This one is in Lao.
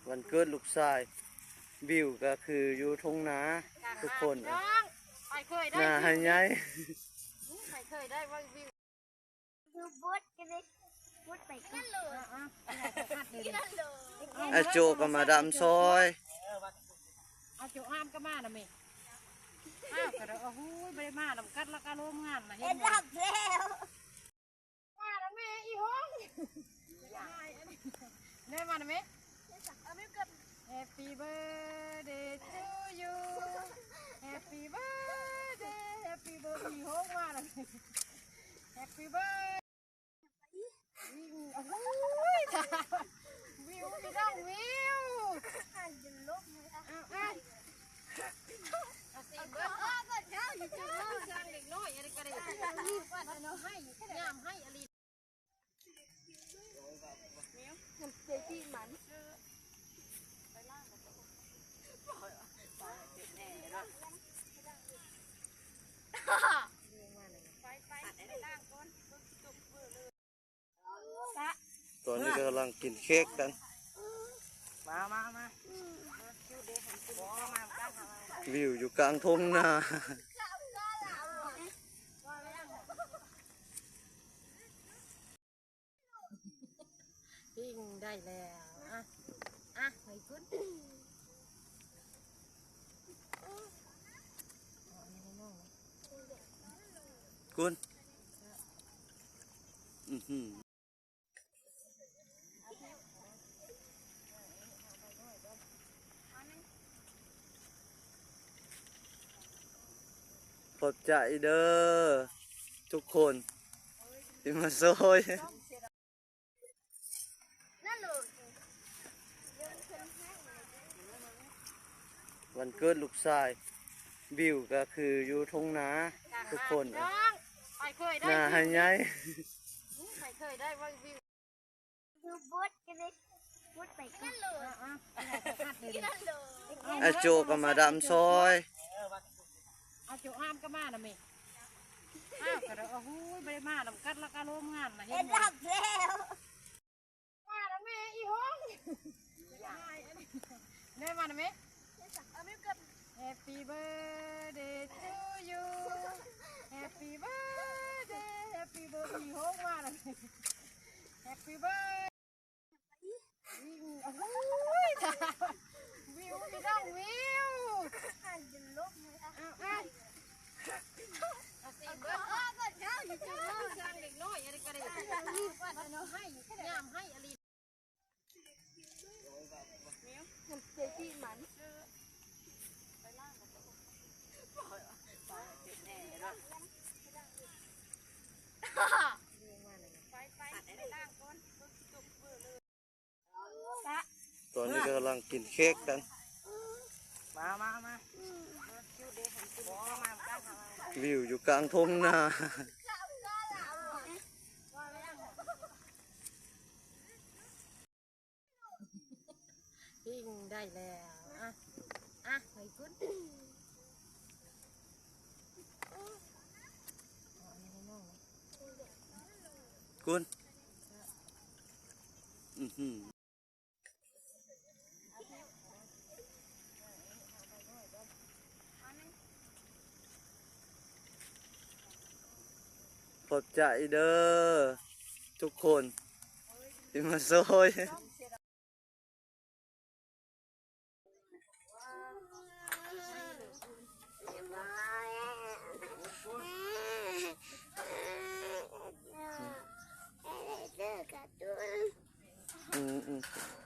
ວັນເກີດລູກຊາຍ ວິວກໍຄືຢູ່ທົ່ງນາທຸກຄົນ ນາໃຫ້ໃຫຍ່ ໃຜເຄີຍໄດ້ວ່າວິວ ຄືບົດກັນເລີຍ ບົດໄປກ່ອນ ອາໂຈກໍມາດຳຊ່ອຍ ອາໂຈອາມກໍມານຳແມ່ ອ້າວ ກໍໄດ້ ໂອ້ໂຫ ບໍ່ໄດ້ມານຳກັນ ລະກະໂລມງານລະເຫັນ ເຮັດຮັບແລ້ວ ມານຳແມ່ອີ່ຫົງ ແມ່ມານຳແມ່ Happy birthday to you Happy birthday Happy birthday ອີ່ຫົງມານຳ Happy birthday ໂອ້ຍ ວິວ ພີ່ນ້ອງ ວິວ ເອົາ ເອົາ ເອົາ ເອົາ ເດັກນ້ອຍ ອັນນີ້ກໍໄດ້ ຍາມໃຫ້ ຍາມໃຫ້ອີ່ຫຼີ ໄປ ໄປ ໄປລ້າງກ່ອນ ຕອນນີ້ກໍກຳລັງກິນເຄ້ກກັນ ມາ ມາ ມາ ວິວຢູ່ກາງທົ່ງນາ ປີ້ງໄດ້ແລ້ວ ອະ ອະ ໃຫ້ກຸນ ກຸນ ອື ຂອບໃຈເດີທຸກຄົນທີ່ມາຊ່ອຍ ວັນເກີດລູກຊາຍ ວິວກໍຄືຢູ່ທົ່ງນາທຸກຄົນ ນາໃຫ້ໃຫຍ່ ໃຜເຄີຍໄດ້ວ່າວິວ ຄືບົດກັນເລີຍ ບົດໄປກ່ອນ ອາໂຈກໍມາດຳຊ່ອຍ ອາໂຈອາມກໍມານຳແມ່ ອ້າວ ກໍໄດ້ ໂອ້ໂຫ ບໍ່ໄດ້ມານຳກັນ ລະກະໂລມງານລະເຫັນ ເຮັດຮັບແລ້ວ ມານຳແມ່ອີ່ຫົງ ແມ່ມານຳແມ່ Happy birthday to you Happy birthday Happy birthday ອີ່ຫົງມານຳ Happy birthday ໂອ້ຍ ວິວ ພີ່ນ້ອງ ວິວ ເອົາ ເອົາ ເດັກນ້ອຍ ອັນນີ້ກໍໄດ້ ຍາມໃຫ້ ຍາມໃຫ້ອີ່ຫຼີ ໄປ ໄປ ໄປລ້າງກ່ອນ ຕອນນີ້ກໍກຳລັງກິນເຄ້ກກັນ ມາ ມາ ມາ ວິວຢູ່ກາງທົ່ງນາ ປີ້ງໄດ້ແລ້ວ ອະ ອະ ໃຫ້ກຸນ ກຸນ ອື ຂອບໃຈເດີທຸກຄົນທີ່ມາຊ່ອຍ ອືມ ອືມ.